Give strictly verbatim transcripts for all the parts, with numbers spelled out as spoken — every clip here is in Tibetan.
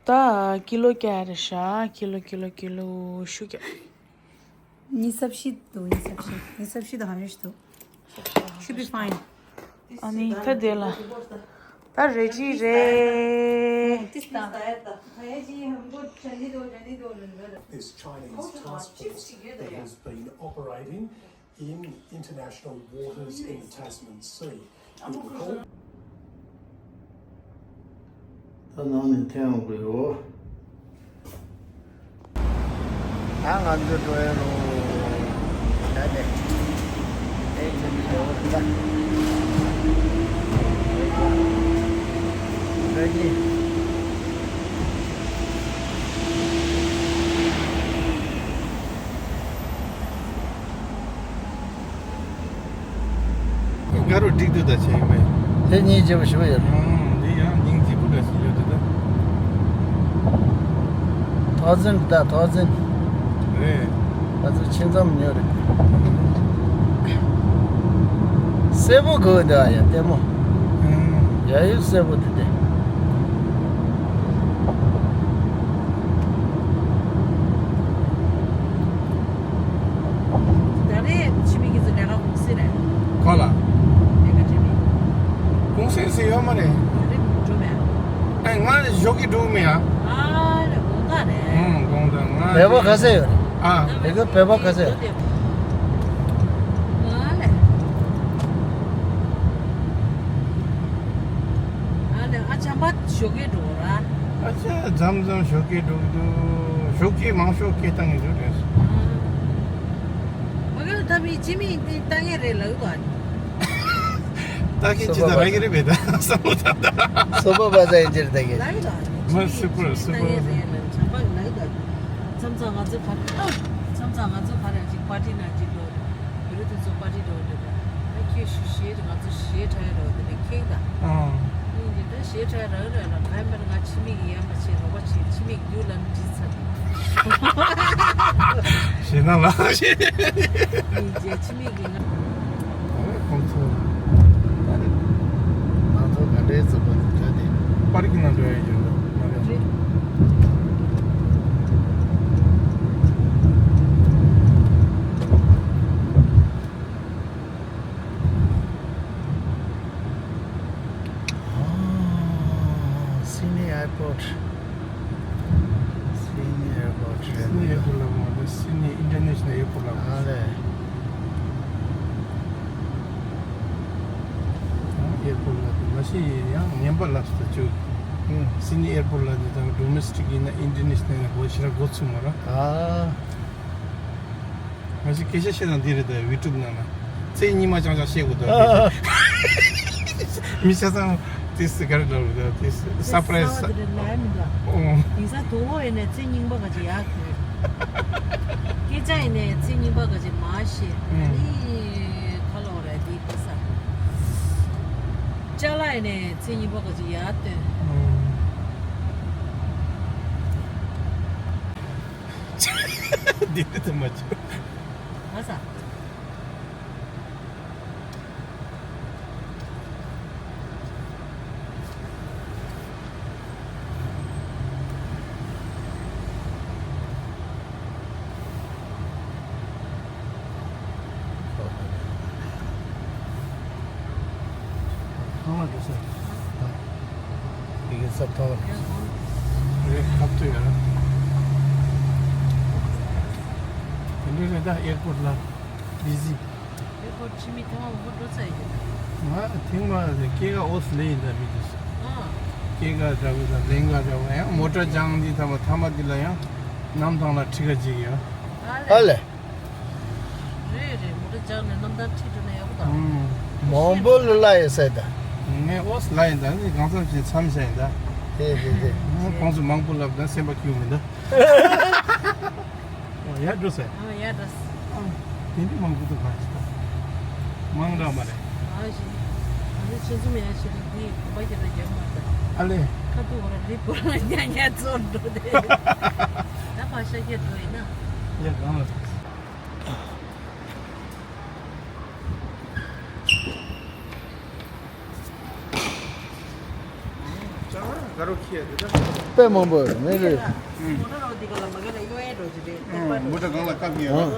ད་ཀི་ལོ་བརྒྱ་རེད་ཤག་ཀི་ལོ་ཀི་ལོ་ཀི་ལོ་ཤུགས་རྒྱག་ཉི་ཤུ་རྩ་བཞི་འདུག་ཉི་ཤུ་རྩ་བཞི། ཉི་ཤུ་རྩ་བཞི་དང་ཧ་ཡོད་ཤི་འདུག Should be fine. ཨ་ནི་ད་དེ་ལ་ད་རེ་ཅི་རེད། This Chinese task force that has been operating in international waters in the Tasman Sea. It will call ད་ནང་ནས་འཐེན་འོང་གི་ཡོད། ད་ང་ཚོ་འགྲོ་ཡ་རོ། ད་དེ། དེ་ཚོ་མི་འགྲོ་བ་ད། འགྲོ་གི། དགའ་རོགས་འགྲིག་འདུག་ད་བྱས་ཡིན་པས། དེ་གཉིས་བརྗེ་པོ་ཞུ་ཡོད། ཨང་། འདི་ཡང་སྙིང་རྗེ་པོ་འདྲ་ཞིག་ཡོད་དེ་ད། ཐོག་འཛིན་ད་ཐོག་འཛིན། རེད། ང་ཚོ་ཆེ་མཚམས་ཉོ་རེད། སེར་པོ་གོ་འདུག་ཨ་ཡ་ལྟད་མོ། ཨང་། ཡ་ཡུལ་སེར་པོ་དེ་དེ། ད་རེས་ཕྱི་མི་གི་ཚོ་ལས་ཀ་གུང་སེང་རེད། གང་ལ། ལས་ཀ་བྱེད་མི། གུང་སེང་ཟེར་ཡོད་མ་རེད། ད་རེས་འགྲོ་མེད། ཨེ་ང་ཞོགས་ཀྱི་འགྲོ་མེད་ཨ། ཨ་ལས་དགོང་དག་རེད། ཨང་དགོང་དག་ང་བོད་པ་ག་ཚད་ཡོད་རེད། ཨ། ལས་ཀ་བོད་པ་ག་ཚད་ཡོད་རེད། ཨ་ལས། ཨ་ལས་ཨ་ཅག་མ་ཞོགས་ཀས་འགྲོ་ར། ཨ་ཅག་མཚམས་མཚམས་ཞོགས་ཀས་འགྲོ་གི་འདུག་ཞོགས་ཀས་མང་ཤོས་སྐད་བཏང་གི་འདུག་དྲན་སོང་། ཨ། མ་གི་ལ་ད་མི་ཅི་མི་འདི་ལྟ་ངེས་རེད་ལབ་གི་འདུག་ཨ། ལྟ་མཁན་ཅི་ད་རང་གི་རེད་པས་ད་བསམ་བློ་བཏང་ད། སོ་པ་པ་ས་ཡན་ཅེར་ལྟ་གི། ལབ་གི་འདུག་ཨ། མ་སི་པར་སི་པར། ལབ་གི་འདུག་ཨ། མཚམས་མཚམས་ང་ཚོ་ག་རེ། མཚམས་མཚམས་ང་ཚོ་ག་རེ་ཅིག་པར་ཊི་ནང་ཅིག་འགྲོ། བོད་རིགས་དེ་ཚོ་པར་ཊི་འགྲོ་འདོད་པས། ཨ་ཁྱེད་ཞུ་ཞེས་ང་ཚོ་ཞེས་ཁྲ་ཡ་རོ་དེ་ནས་ཁེག་ད། ཨང་། ཡིན་གྱི་ད་ཞེས་ཁྲ་ཡ་རོ་ར་ལ་ག་ཡིན་པ་ན་ང་ཕྱི་མིག་ཡན་པ་ཆེ་རོགས་པ་ཆེ་ཕྱི་མིག་རྒྱུ་ལ་འདྲི་ཚར། ཞེ་ན་ལ་ཞེ། ཡིན་གྱི་ཕྱི་མིག་གི་ང་། ཨ་རེ་ཁོང་ཚོ། ཨ་རེ། ང་ཚོ་ག་འདྲའི་རྩོད་པ་འདུག་ག་དེ། པར་ཀིང་ནང་འགྲོ་ཡ་ཡོད་འགྲོ་མ་རེད། རེད། Sydney Airport. Sydney Airport. Sydney Airport ལ་མ་རེད། Sydney International Airport ལ། ཨ་ལས། Airport ལ་དེ་མ་ཤེས་ཡང་ངན་པ་ལབ་སུ་བཅུག Sydney Airport ལ་དེ་དང་domestic ཡིན་ན་international ཡིན་ན་གོ་ཤེས་ར་གོ་ཚུགས་མ་ར། ཨ། ང་ཚོས་སྐད་ཆ་བཤད་སྟངས་འདི་རེད་ད། ཡུ་ཊུབ་ནང་ན་ཚེ་ཉི་མ་ཅང་ཅང་བཤད་དགོས་འདུག་མི་ཆ་ཚང་དེ་སི་ག་རེ་འདྲ་རེད་ད། དེ་སི་སར་པ་རའི་སི། ཨོ། ཡིན་ས་དོ་བོ་ཡིན་ནས་ཚེ་རྙིང་པ་ག་ཅིག་ཡག་གི་རེད། སྐད་ཆ་ཡིན་ནས་ཚེ་རྙིང་པ་ག་ཅིག་མ་བཤད། ཨ་ནི་ཁ་ལོག་རེད་དེ་གི་ས། ཅ་ལག་ཡིན་ནས་ཚེ་རྙིང་པ་ག་ཅིག་ཡག་སྟོན། འདི་འདི་ཚོ་མ་བྱེད། ཨ་ས། ཚང་མ་འགྲོ་ས། ཡི་གེ་སབ་ཐོག་རེད། ཁབ་ཏུ་ཡོད་ན། དེ་འདྲ་རེད་ད། ཨེར་པོར་ལ་བི་ཟི། ཨེར་པོར་ཕྱི་མི་ཐེངས་མང་པོ་འགྲོ་ཚར་ཡོད་ཀྱི་ད། ང་ཐེངས་མ་རེ་སྐྱེས་སྐར་ཨོ་སི་ལེ་ཡིན་ད་མི་དེ་སུ། ཨ། སྐྱེས་སྐར་འདྲ་བོ་དང་གླིང་སྐར་འདྲ་བོ་ཡང་མོ་ཊ་སྦྱངས་འདི་ཐ་མ་ཐ་མ་འདི་ལ་ཡང་གནམ་ཐང་ལ་ཁྲི་ཁ་ཅིག་ཡོད། ཨ་ལེ། རེད་རེད། མོ་ཊ་སྦྱངས་ནས་གནམ་ཐང་ཁྲིད་འགྲོ་ན་ཡག་པོ་དང་། ཨུམ། མང་པོ་ལ་ལ་ཡོད་ས་ད། ངས་ཨོ་སི་ལ་ཡིན་ད་ནི་གང་འཚམ་ཞིག་མཚམས་ཤིག་ཡིན་ད། དེ་དེ་དེ། ཁོང་ཚོ་མང་པོ་ལབ་ད་སེམས་པ་སྐྱིད་མི་འདུག་ཨོ་ཡར་འགྲོ་ཟེར། ཨོ་ཡར་འགྲོ་ཟེར། ཨོ། དེ་འདྲ་མང་པོ་འདུག་ག་ཅི་ད། མང་དྲགས་མ་རེད། ཨ་ཞེ། ཨ་ནི་ཆེ་ཆུང་ཡང་ཞེ་རེད་འདི་གོམ་པ་ཞེ་དྲག་རྒྱབ་མ་ད། ཨ་ལེ། ཁ་ཐུག་གོ་ར་རི་བོ་ར་ཉ་ཉ་ཚོར་འགྲོ་དེ། ད་ཕ་ཤ་ཁྱེར་འགྲོ་ཡིན་ན། ཡ་གང་ལ། ཅང་ དཔེ་མང་པོ་མི་རེད། མོ་ཊ་གང་ལ་བཀབ་ངེས་ར།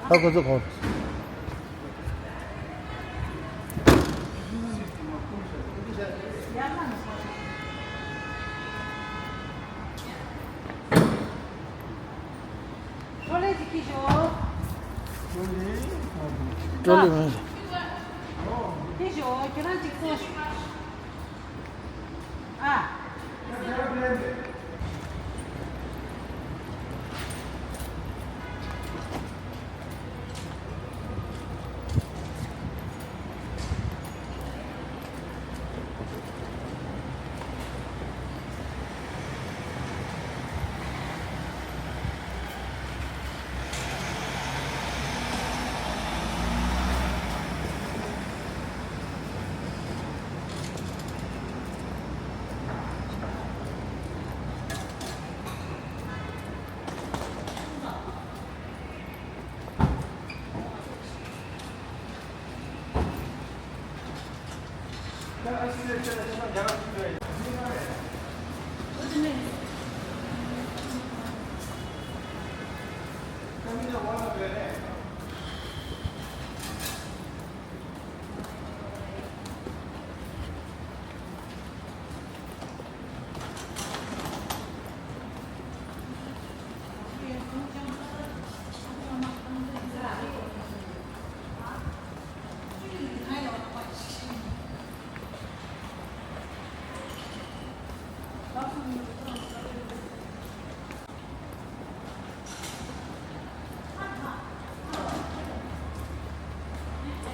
ད་ཁོ་ཚོ་གོ། ཀྲོ་ལི་མེད། ཨ།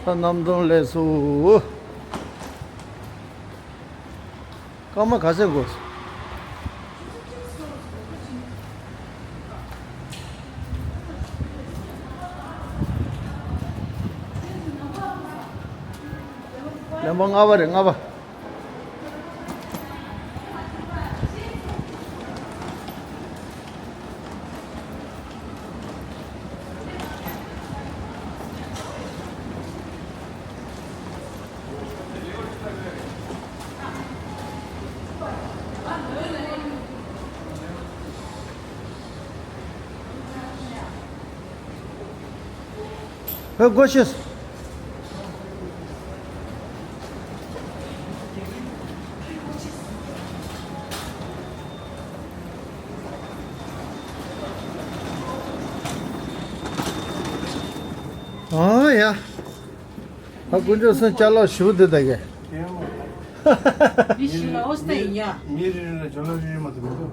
ད་གནམ་གྲང་ལས་སུ། སྐར་མ་ག་ཚོད་འགོར། ལན་པ་ལྔ་པ་རེད། ལྔ་པ། ཧོ་དགོད་ཤེས། ཨོ་ཡ། ཨ་དཀོན་མཆོག་གསུམ་ཅ་ལག་ཞུ་འདི་ད་གས། མི་ཞིག་ལ་ཨོ་སྟེ་ཡིན་ཡ། མི་རེ་རེ་ལ་ཅ་ལག་རེ་རེ་མ་གཏོགས་མི་འདུག་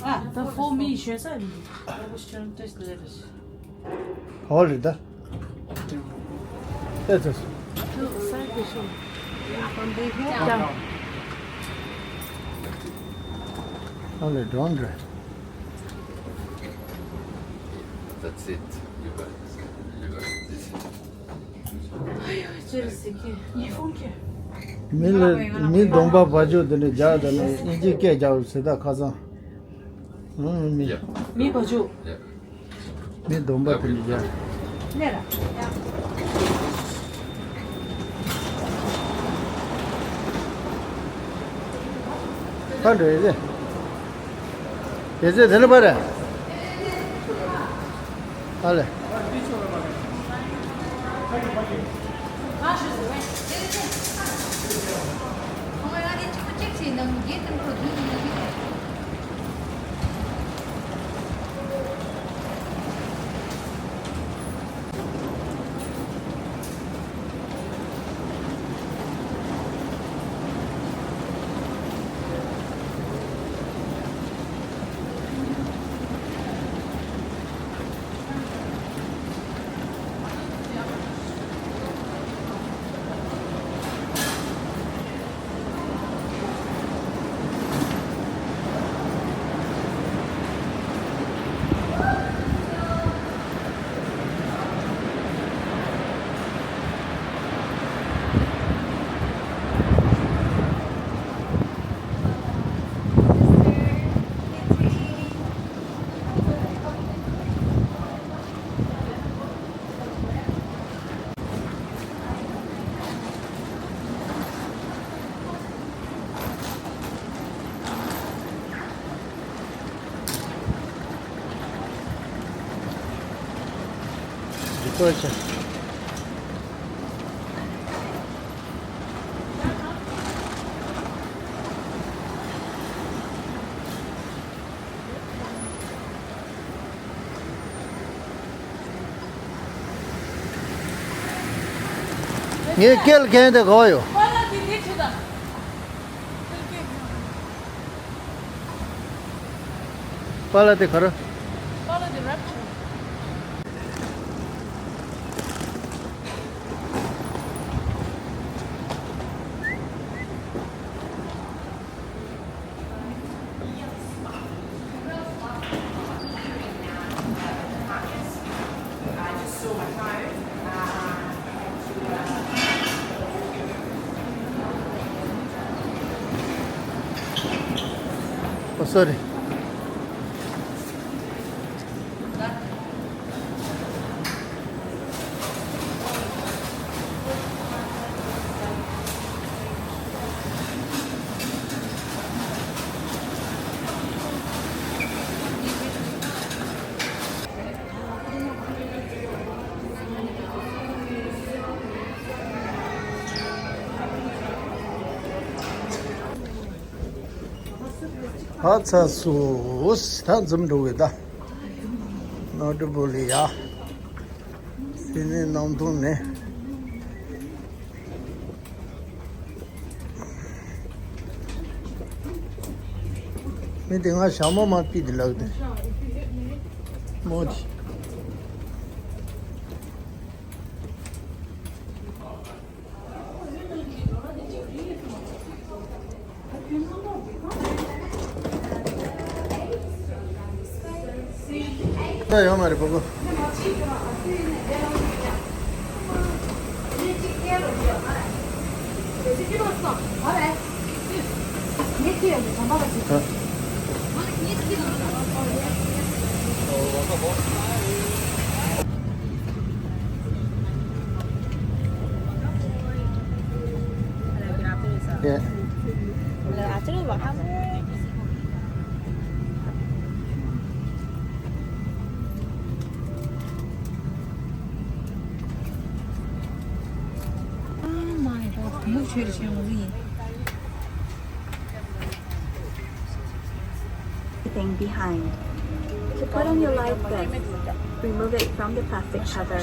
ཨ་ད་ཧྥོ་མི་ཞོན་ས་ཡིན། ཨོ་རེད་ད། ཨེ་ཙི། ཨ་ལེ་འགྲོ་འདྲ། That's it. You got it. You got it. This is མི་ལ་མི་གདོང་པ་བ་ཅོ་དེ་འདྲ་རྒྱག་དེ་ནས་ཨིན་ཇི་སྐད་རྒྱག་ཟེར་ད་ཁ་སང་། ཨང་མི། Yeah. མི་བ་ཅོ། Yeah. མི་གདོང་པ་དེ་འདྲ་རྒྱག་ཁ་འདྲ་ཡོད་ཟེར། དེ་ཚོས་དེ་ལ་པར། ཨ་ལེ། ལྟོས་ཤིག་ངའི་སྐེ་ལ་འཁེལ་དེ་གོ་ཡོད། པཱ་ལགས་དེ་ག་རེ། Oh, sorry. ཨ་ཚ་སུ། ད་འཛུམ་འགྲོ་གི་ད། ནོར་བུ་ལི་ཡ། སི་ནི་གནམ་ཐང་ནས། མི་དེ་ང་ཞྭ་མོ་མ་ཕྱིས་དེ་ལགས་དེ། མོ་དེ། ད་ཡོང་མ་རེད་པ་གོ། Yeah. Hello, actually, what happened? Oh my God, thing behind. To put on your life vest, remove it from the plastic cover.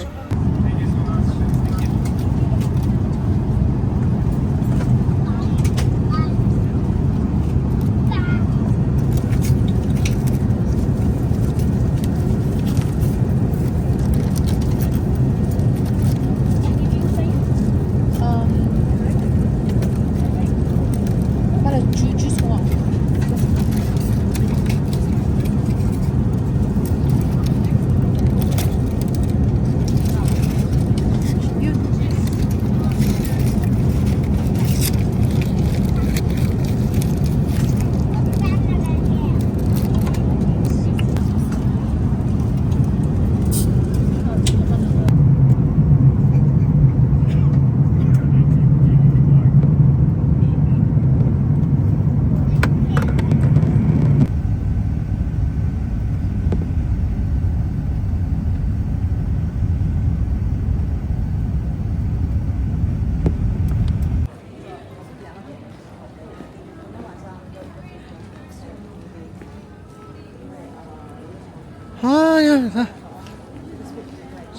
ཧ་ཡ་ཧ།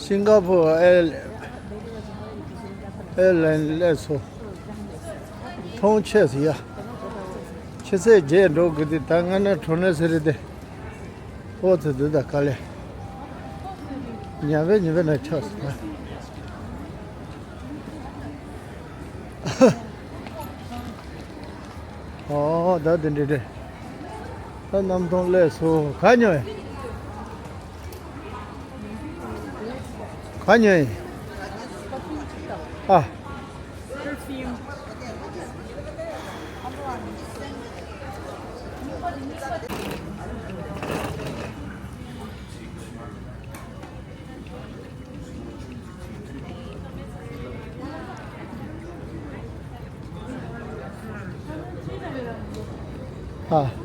སིང་ག་པོར་ཨེར་ཨེར་ལའིན་སླེབས་སོང་། མཐོང་ཆས་སུ་ཡ། ཆུ་ཚོད་བརྒྱད་འགྲོ་དགོས་དུས་ད་སྔ་ན་གྲོ་ནས་ཟེར་རེད་དེ། ཨོ་ཙི་འདི་ད་དཀའ་ལས། ཉ་བེ་ཉི་བེ་ན་ཆགས་སོང་ད། ཨོ་ད་དེ་འདྲ་རེད། ད་གནམ་ཐང་སླེབས་སོང་། ག་ཉོ་ཡ། ག་ཉོ་ཡ། ཨ། ཨ།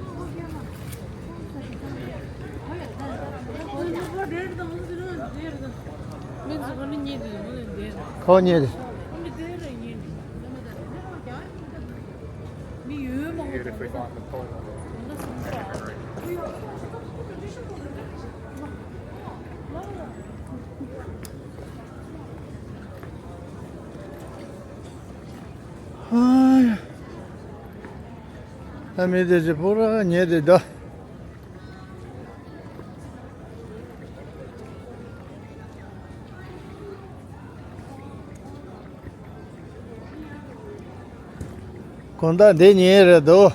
ཁོ་ཉེ་རེད། ཧ་ཡ། ཨ་མི་དེ་ཚོ་པུ་ར་ཉེ་དེ་འདུག་དགོང་དག་འདི་ཉིན་རེད་དོ།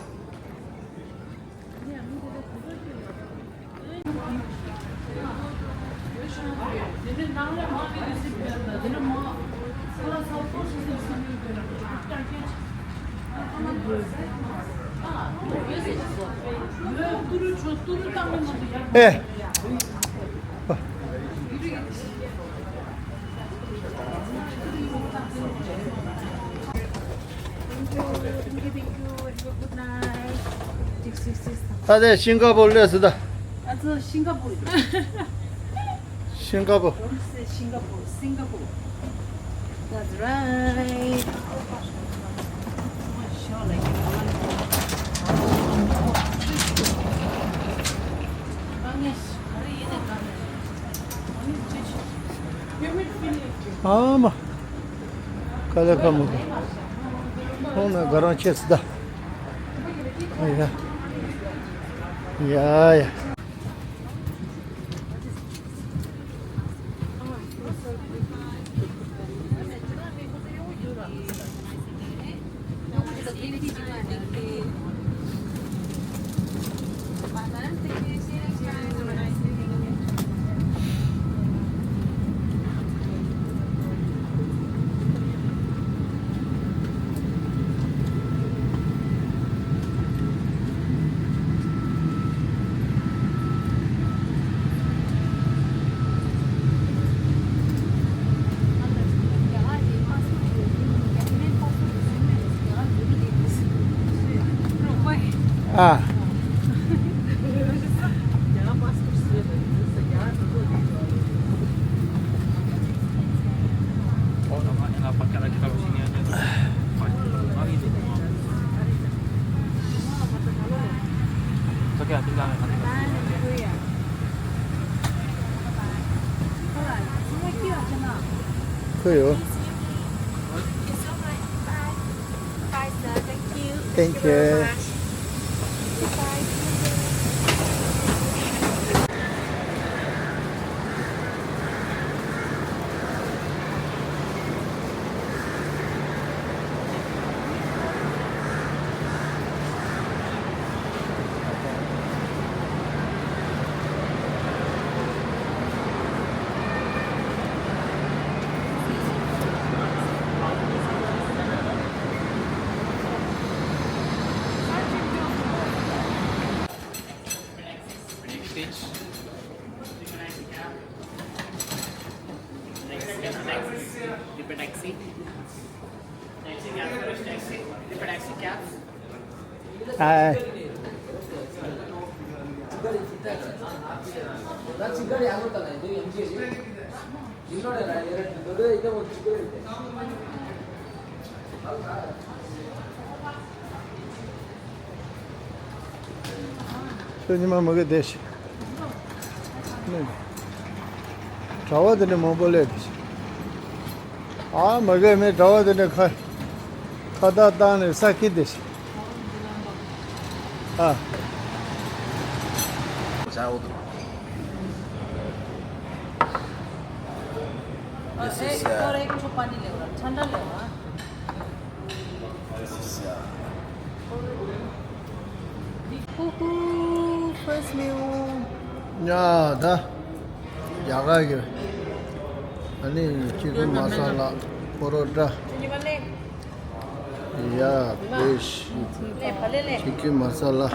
ཨེ། ད་ལྟའི་ཤིང་ཀ་པོར་སླེབས་སོང་ད། ཨ་ཙི་ཤིང་ཀ་པོར། ཤིང་ཀ་པོར། Don't say Singapore, Singapore. That's right. ཨ་མ། ཀ་ལེ་ཀ་མོ། ཁོང་ན་དགའ་རང་ཆེ་སི་ད། ཡ། ཡ་ཡ། ཨ། ཁོ་ཡོད། Bye, sir. Thank you. Thank you very much. Goodbye. Hi. ཁྱོད་ཉི་མ་མ་གི་བསྡད་ཤིག་གྲྭ་པ་དེ་འདྲ་མང་པོ་སླེབས་ཏེ། ཨ་མ་གི་མི་གྲྭ་པ་དེ་འདྲ་ཁ་ཁ་བརྡ་བཏང་ནས་ས་ཁྱི་དེ་ཤིག་ཨ། This is, uh, This is, uh, Hoo-hoo, first meal. ཉ་ད། ཡག་ག་གི། ཨ་ནི་ཅི་ཀུན་མ་ས་ལ། པོ་རོ་ཊ། ཡ། ཕིཤ། ཅི་ཀུན་མ་ས་ལ།